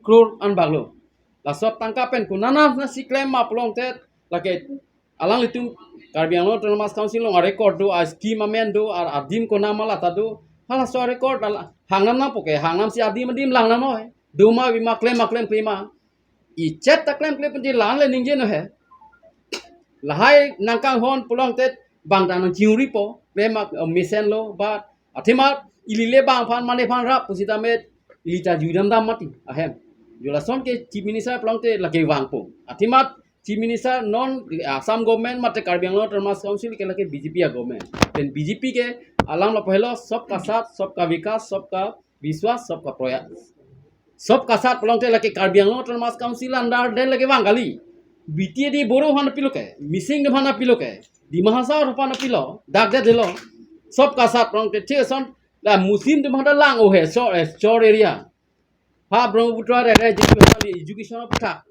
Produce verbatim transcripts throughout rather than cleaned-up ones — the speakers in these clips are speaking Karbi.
Crore anbak lo. Laso atangka pen konat nasi klem ma pulote lake alanglitum Karbi Anglong Autonomous Council along a-record do, a-scheme amen do, a- adim konat ma lata do. Halaso a-record ala hangnam nangpo ke, hangnam si adim adim langnam noi. Do ma, bi ma, klem ma, klem klem ma. Ichet ta klem klem penji la-an le ningje no he. Lahai nangkanghon pulote bang ta nangchingripo, klem ma, eh, mesenlo, but athema ili le bang aphan mane aphan rap pusitame ili ta jui dam dam mati ahem. Jo lason ke Chief Minister pulote lake vangpo. Athema Chief Minister non Assam government mate Karbi Anglong Autonomous Council ke lake B J P a-government. Then B J P ke alam lapu helo sabka saath, sabka vikas, sabka vishwas, sabka prayas. Sabka saath pulote lake Karbi Anglong Autonomous Council under then lake vang kali. B T A D Boro aphan pilo ke, Mising atum aphan pilo ke, Dima Hasao aphan pilo, dak det lo. Sabka saath pulote thik ason la Muslim atum aphan lang o he, shore, eh, shore area. Ha Brahmaputra area education, education aphuthak.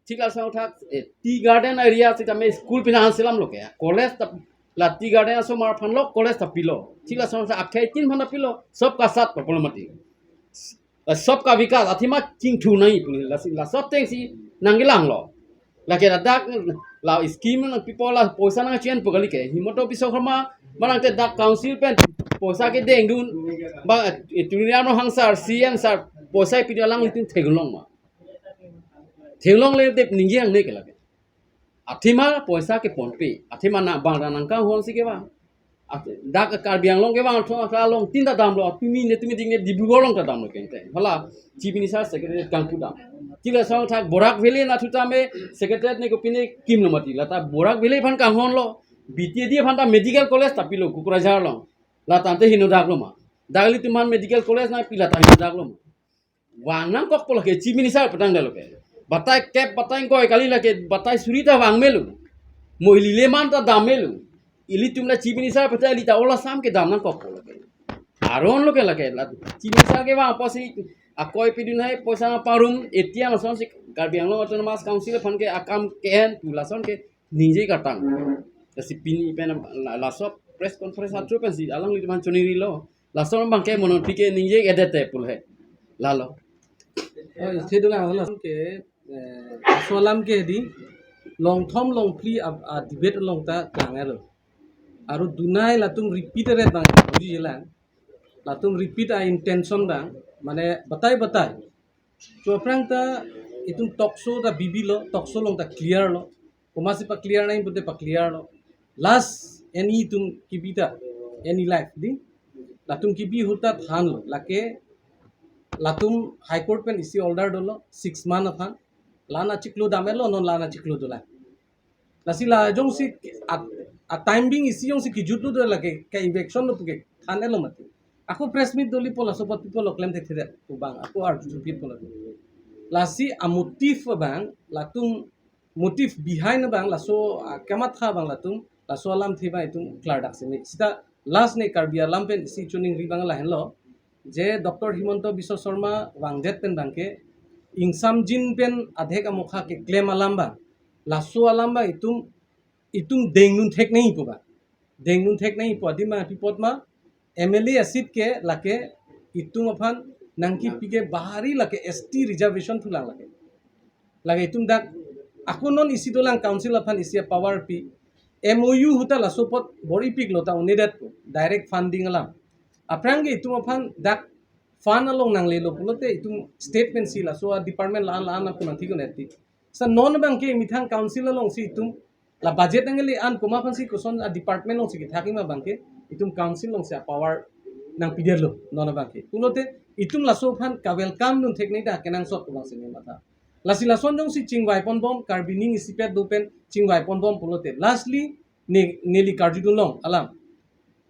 Thik lason thak, eh, tea garden area sitame school pina hanselam lo ke. College ta la tea garden asomar aphan lo, college ta pilo. Thik lason thak akhei tin aphan pilo, sabka saath pulo mati. Eh, sabka vikas, athema chingthu nai puni, lasi, laso ateng si nangkelanglo. Lake ladak, la scheme nangpipo la poisa nangchengpo kali ke. Himanta Biswa Sarma, manang te dak council pen poisa kedengdun, ba, eh, Tuliram Ronghang sir, C M sir, poisa pidun alanglitum theklong ma. Theklongle det ningje ang ne ke lake. Athema poisa keponpe, athema na bang ra nangkanghon si kevang. At- dak Karbi Anglong kevang thong akra along tin ta damlo, tumi ne tumi ding ne Dibrugarh along ta damlo kente. Hala Chief Minister Secretariat kangpu dam. Thik lason thak Barak Valley anatthu tame Secretariat ne kopine kimlo mati, lata Barak Valley aphan kanghonlo, B T A D aphan ta medical college ta pilo Kokrajhar along. Lata ante heno daklo ma. Dak ilitum aphan medical college nangpi, lata heno daklo ma. Vang nangkokpo lake Chief Minister petang dalo ke. Batai kep, batai ingkoi kali lake, batai suri ta vang melo. Mo ili le man ta dam melo. Ilitum la Chief Minister petang, ili ta ola sam kedam nangkokpo lake. Aron lo ke lake, la Chief Minister kevang apotsi akoi pidun hai poisa nangparum, etiang lason si Karbi Anglong Autonomous Council aphan ke akam ke-en pu lason ke ningje katang. Lasi pini pen la, laso press conference atru pensi alanglitum aphan choningrilo. Lason abang ke monon pike ningje edete pul he. Lalo. Oh, isi do lang, lason ke, eh, laso alam ke di longthom longphli a, a-debate along ta klang elo. Aru dunai latum repeat eret bang buji jelang. Latum repeat a-intention bang, mane batai batai. So aphrang ta itum talk show ta bibilo, talk show along ta clear lo. Komatsi pa-clear nai pute pa-clear lo. Last any itum kebi ta, any life di. Latum kebi ahut ta thanlo. Lake latum High Court pen isi order dolo, six month aphan. La-an achiklo dam elo, non la-an achiklo dolang. Lasi la jongsi a, a-time being isi jongsi kejutlo do lake, ke eviction lo puke than elo mati. Ako press meet dolipo, laso apot people lo klem thekthedet pu bang, ako arju thupitpo latum. Lasi a-motive bang, latum motive behind bang, laso, ah, kamatha bang latum, laso alamthe bang itum klardak sini. Sita last ne Karbi alam pen isi choningri bang lahenlo. Je Doctor Himanta Biswa Sarma vangdet pen bang ke, ingsamjin pen adhek amokha keklem alam bang. Laso alam bang itum, itum dengdun thek nangji pu bang. Dengdun thek nangji pu adim bang pi apot ma, M L A a-seat ke lake itum aphan nangkipi ke bahari lake S T reservation thulang lake. Lake itum dak ako non isi dolang council aphan isi a-power pi. M O U ahut ta laso apot bor-ipiklo ta un-edet pu. Direct funding alam. Aphrang ke itum aphan dak fund along nanglelo pulote itum state pen si laso a-department la-an la-an nangpu nangthik un-edet ti. Sa non bang ke methang council alongsi itum la budget nangle an komat aphansi koson a-department alongsi kethak ma bang ke itum council alongsi a-power nangpidetlo non bang ke. Pulote itum laso aphan ka-welcome dun thek nangji ta kenangsot pu bang si ne matha. Lasi lason jongsi chingvai ponbom, Karbi ning isipet do pen chingvai ponbom pulote. Lastly, ne, neli karjudun long alam.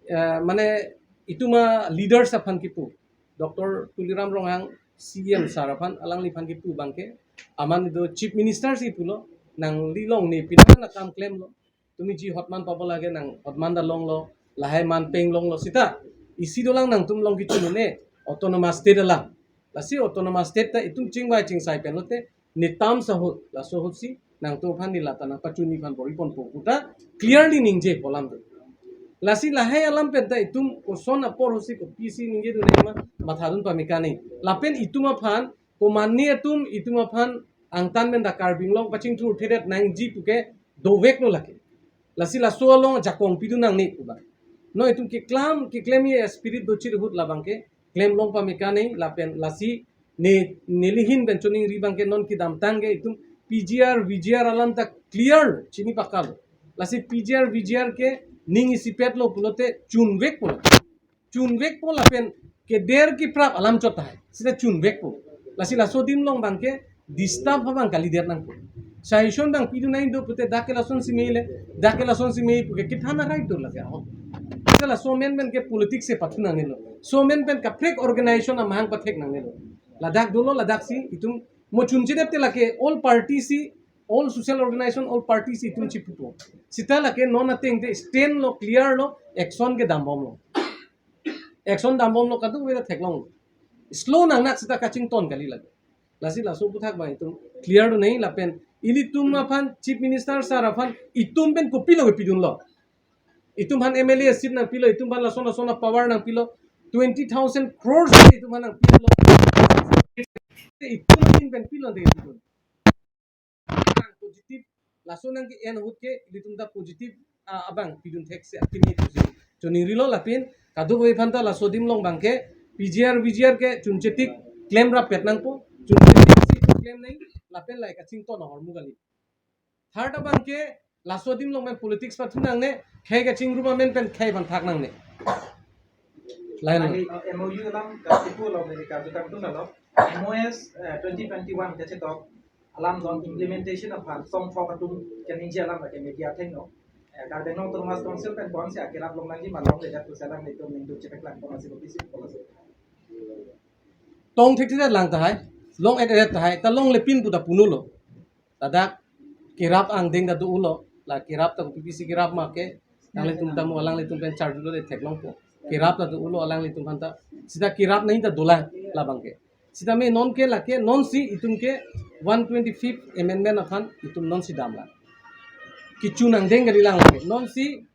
Eh, mane itum a-leaders aphan kipu. Doctor Tuliram Ronghang C M sir aphan, alangliphan kipu bang ke. Aman do Chief Minister si pulo, nangli long ne pina na kam klemlo. Tumi ji hotman pabo lage nang hotman ta longlo, lahai man peng longlo sita. Isi dolang nangtum long kechun ne, autonomous state alam. Lasi autonomous state ta itum chingvai chingsai pen lote, ne terms ahut, laso ahut si, nangtum aphan ne lata nangpachuni aphan bor-iponpo pu ta, clearly ningje pu alam do. Lasi lahai alam pen ta itum koson apor ahut si kopisi ningjedun ma, mathadun pame kani. Lapen itum aphan, Komatne atum itum aphan angtan pen dak Karbi Anglong pachingthurthedet nangji puke doveklo lake. Lasi laso along jakong pidun nangne pu abang. Non itum keklam keklem ye spirit dochir ahut labang ke klem long pame kanei lapen lasi ne nelihin pen choningri abang ke non kedamtang ke itum P G R, V G R alam ta clear chini pakalo. Lasi P G R, V G R ke ning isipetlo pulote chunvekpo. Chunvekpo lapen keder keprap alam chot tahai. Sita chunvekpo. Lasi laso adim along abang ke disturb abang kalidet nangpo. Suggestion abang pidun nangji do pute dak ke lasonsi mele, dak ke lasonsi me puke kethan a-right do lake ahok. Sita laso amen pen ke politics si pathu nangnelo. Laso amen pen kaprek organization amahang pathek nangnelo. Ladak dolo, ladak si itum mo chunchedet te lake all party si, all social organization, all party si itum chipupo. Sita lake non ateng te stand lo, clear lo, action kedambomlo. Action dambomlo, kadokave ta theklong. Slow nangnak sita kachington kali lake. Lasi laso aputhak abang itum clear do nangji lapen ilitum aphan Chief Minister sir aphan itum pen kopilo kepidunlo. Itum aphan M L A seat nangpilo, itum aphan lason lason a-power nangpilo, twenty thousand crores itum aphan nangpilo. Itum ahin pen pilo de itum. Positive, laso nang ke-en ahut ke ilitum ta positive, ah, abang pidun thek si akimi pusi choningrilo lapen kadokave aphan ta laso adim along abang ke P G R, V G R ke chunchetik klem rappet nangpo, chunchetik si klem nangji lapen lahai kachington ahormu kali. Third abang ke laso adim along pen politics pathu nangne, khei kachingrum amen pen khei aphan thak nangne. Lain. Ahi, uh, M O U alam kasipu along neli karju kangtung lo. M O S, uh, twenty twenty-one kachetok alam along implementation aphan song thok atum kaningje alam lake media athengno. Eh, Karbi Anglong Autonomous Council pen bonsita kerap longnangji ma longledet pusi alanglitum ningduk chepeklang pon asi lo, pisi pon asi. Tong thekthedet lang tahai, longedet tahai, ta longlepin pu ta punulo. Ladak kerap angdeng ta do-ulo, la kerap ta P P C kerap ma ke, alanglitum ta mo alanglitum pen charjulo de theklongpo. Kerap ta do-ulo alanglitum aphan ta, sita kerap nangji ta dolang labang ke. Sitame non ke lake, nonsi itum ke one twenty-fifth amendment aphan itum nonsi damlang. Kechun angdeng kalilang lake, nonsi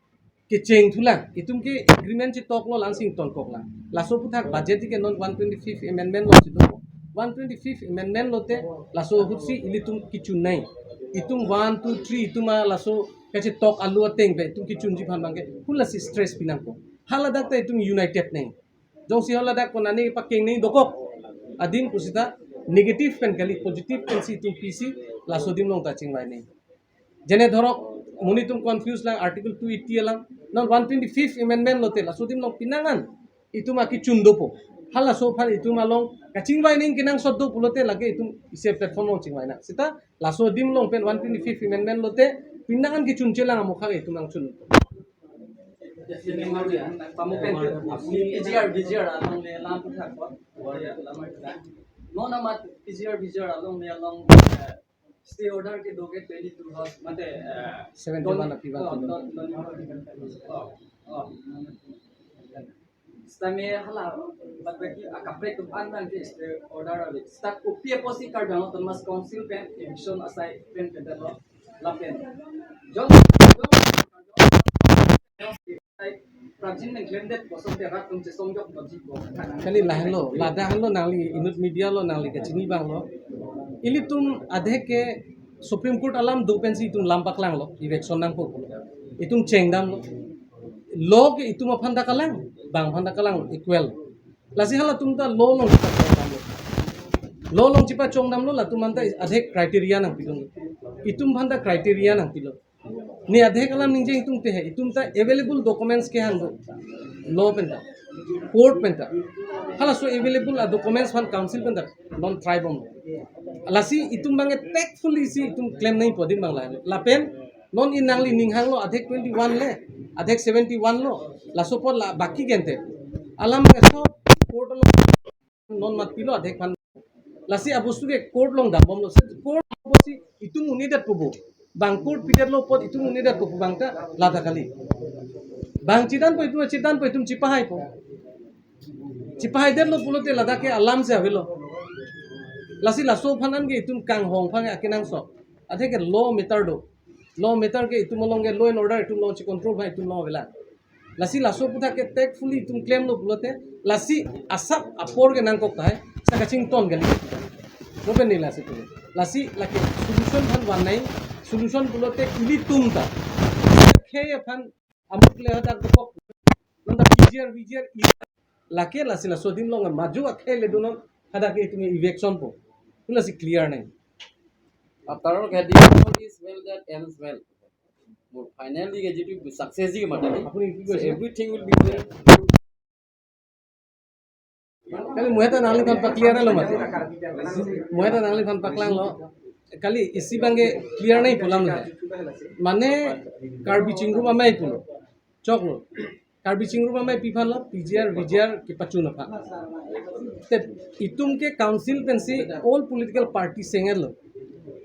kecheng thulang, itum ke agreement chetoklo, la-ansi ingtonkoklang. Laso aputhak budget ke non one twenty-fifth amendment alongsi dopo. One twenty-fifth amendment lote laso ahutsi ilitum kechun nangji. Itum one, two, three itum a laso kachetok alu ateng pen itum kechunji aphan abang ke hala si stress pi nangpo. Haladak ta itum united nangji. Jongsi haladak konane pakeng nangji dokok adim pusita negative pen kali, positive pensi itum pisi laso adim along ta chingvai nangji. Jene dhorok, monit atum confuse lang Article two eighty alam. Non one twenty-fifth amendment lote laso adim along pinangan itum akechun dopo. Halaso aphan itum along kachingvai nangji kenangsot do pulote lake itum isi platform along chingvai nang. Sita laso adim along pen one twenty-fifth amendment lote pinangan kechunche lang amokha itum nangchun. Yes, ini mau ya. Pamu pen ke, ini P G R, V G R along le lam puthak ko. Wari lama kita. No nama P G R, V G R along le along, eh, stay order ke do ke twenty-two hours, mate, eh, seventy-one don-, api ba don-, don-, don-, oh, oh. Sitame hala, bat bagi akaprek tu an nang ke stay order ave. Sita kopi apotsi Karbi Anglong Autonomous Council pen eviction asai pen pen lo lapen. Jong, jong, prajin mengklemdet kosonsi rat atum chesong jok bom ji bom. Kali lahenlo, ladak henlo nangli inut media lo nangli kachini abang lo. Ilitum adhek ke Supreme Court alam do pensi itum lam paklanglo, eviction nangpo pulo. Itum chengdamlo. Law ke itum aphan ta kalang, bang aphan ta kalang equal. Lasi halatum ta law along chepachongdamlo. Law along chepachongdamlo, latum aphan ta adhek criteria nangpidun. Itum aphan ta criteria nangpilo. Ne adhek alam ningje itum te he, itum ta available documents ke hang do. Law pen ta, court pen ta. Halaso available a documents aphan council pen ta non try bom. Lasi itum abang ke tactfully si itum claim nangpo adim abang la. Lapen non in nangli ning hanglo adhek twenty-one le, adhek seventy-one lo. Laso apot la baki gente alam ke so court lo. Non matpilo adhek aphan. Lasi abostu ke court along dambomlo. Court apotsi itum un-edetpo bo. Bang court pidetlo apot itum un-edetpo bo bang ta lata kali. Bang chedanpo itum chedanpo itum chepahaipo. Chepahaidetlo pulote ladak ke alam si avelo. Lasi laso aphan an ke itum kanghong aphan akenangsot. Adhek ke law matter do. Law matter ke itum along ke law and order itum along checontrol aphan itum along avelang. Lasi laso aputhak ke tactfully itum claimlo pulote, lasi asap apor ke nangkok tahai, sa kachington kali. Mo pen ne lasi tu. Lasi lake solution aphan van nang, solution pulote ilitum ta. Khei aphan amuk le hadak dokok. Nonta P G R, V G R, i-, lake lasi laso adim along maju akhei le dunon hadak ke itum eviction po. Pu lasi clear nang. After all, Khedi, all is well that ends well. Mo finally ke jitu success ji ke mati. Apuni ki So koise? Everything will be well. Kali mo eta nangliphan pa-clear lo mati. Mo eta nangliphan paklang lo. Kali isi abang ke clear nang pu alam le. Mane Karbi Chingrum Amei pulo. Choklo. Karbi Chingrum Amei pi aphan lo, P G R, V G R kepachun aphan. Te itum ke council pensi all political party seng-et lo.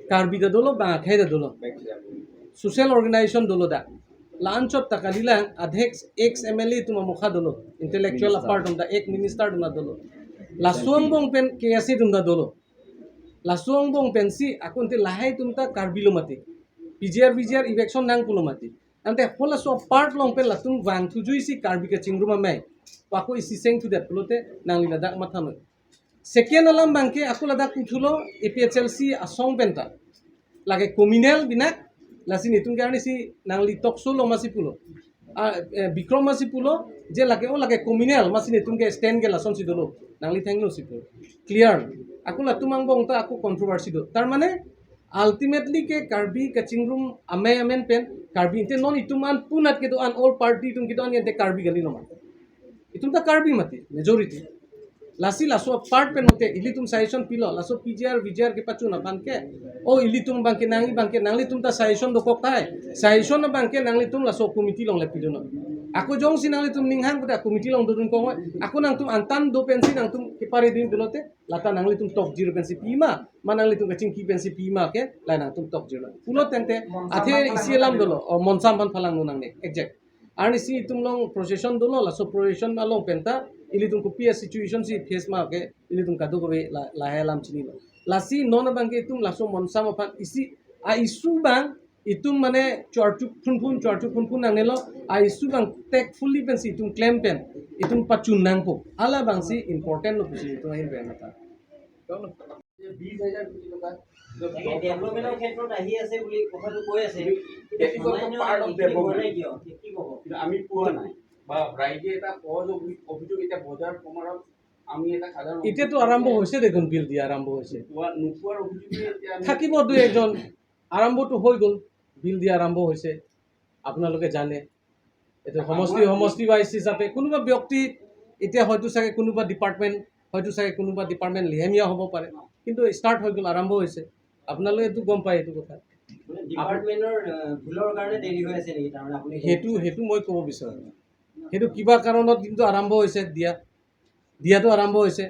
Karbi ta dolo, bang akhei ta dolo. Social organization dolo dak. La-anchot ta kalilang, adhyaksh ex M L A atum amokha dolo. Intellectual Minister. Apart atum ta, ex minister atum ta dolo. Laso angbong pen K S A atum ta dolo. Laso angbong pensi ako ante lahai atum ta Karbi lo mati. P G R, V G R eviction nang pulo mati. Ante halaso apart along pen latum vangthu juisi Karbi Kachingrum Amei. Ako isi seng thudet pulote nangli ladak matha noi. Second alam abang ke ako ladak kuthulo A P H L C asong pen ta. Lake communal binak, lasi netum ke arnisi nangli talk show along masi pulo. Ah, eh, Bikrom masi pulo, je lake o lake communal, masi netum ke stand ke lasonsi dolo. Nangli thenglo si pulo. Clear. Ako latum angbong ta ako controversy do. Tar mane, ultimately ke Karbi Kachingrum Amei amen pen, Karbi ante non itum an punat kedo-an all party atum kedo-an ante Karbi kali lo ma. Itum ta Karbi mati, majority. Lasi laso apart pen ante ilitum suggestion pilo, laso P G R, V G R kepachun aphan ke. O ilitum abang ke nangji abang ke nanglitum ta suggestion dokok tahai. Suggestion abang ke nanglitum laso committee along le pidunnon. Ako jongsi nanglitum ninghang puta committee along dodun kong. Ako nangtum antan do pensi nangtum kepari dun pulote, lata nanglitum tokjir pensi pima, ma nanglitum kachingki pensi pima ke, la nangtum tokjir lo. Pulo tangte, athe isi alam dolo, o monsam aphan phalang nang ne, exact. Arnisi itum along procession dolo, laso procession along pen ta, ilitum kopi a-situation si face ma ke, ilitum kadokave la, lahai alam chinilo. Lasi non abang ke itum laso monsam aphan isi, a-issue abang, itum mane chorchuk phunphun, chorchuk phunphun nangnelo, a-issue abang tactfully pensi itum klem pen, itum pachun nangpo. Hala abangsi important lo pusi itum ahin pen mata. বিশ হাজাৰ কোটি টকা। তাকে ডেভেলপমেণ্টৰ ক্ষেত্ৰত আহি আছে বুলি কথাটো কৈ আছে। That is also part of development. কিন্তু আমি পোৱা নাই। বা ৰাইজে এটা সহজ অভি-, অভিযোগ এতিয়া বজাৰ সমাৰত আমি এটা সাধাৰণ এতিয়াতো আৰম্ভ হৈছে দেখোন, বিল দিয়া আৰম্ভ হৈছে। পোৱা, নোপোৱাৰ অভিযোগে এতিয়া আমি থাকিব দুই এজন, আৰম্ভটো হৈ গ'ল, বিল দিয়া আৰম্ভ হৈছে, আপোনালোকে জানে। এইটো সমষ্টি, সমষ্টি ৱাইজ হিচাপে কোনোবা ব্যক্তি এতিয়া হয়তো চাগে কোনোবা ডিপাৰ্টমেণ্ট, হয়তো চাগে কোনোবা ডিপাৰ্টমেণ্ট লেহেমীয়া হ'ব পাৰে, কিন্তু ষ্টাৰ্ট হৈ গ'ল, আৰম্ভ হৈছে। আপোনালোকে এইটো গম পায় এইটো কথা। মানে ডিপাৰ্টমেণ্টৰ, আহ, ভুলৰ কাৰণে দেৰি হৈ আছে নেকি? তাৰমানে আপুনি সেইটো, সেইটো মই ক'ব বিচাৰোঁ। সেইটো কিবা কাৰণত কিন্তু আৰম্ভ হৈছে দিয়া, দিয়াটো আৰম্ভ হৈছে।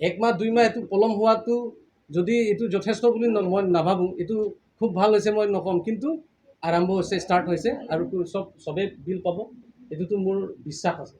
এক মাহ, দুই মাহ এইটো পলম হোৱাটো যদি এইটো যথেষ্ট বুলি ন-, মই নাভাবোঁ, এইটো খুব ভাল হৈছে মই নক'ম, কিন্তু আৰম্ভ হৈছে, ষ্টাৰ্ট হৈছে আৰু কো-, চব, চবেই বিল পাব, এইটোতো মোৰ বিশ্বাস আছে।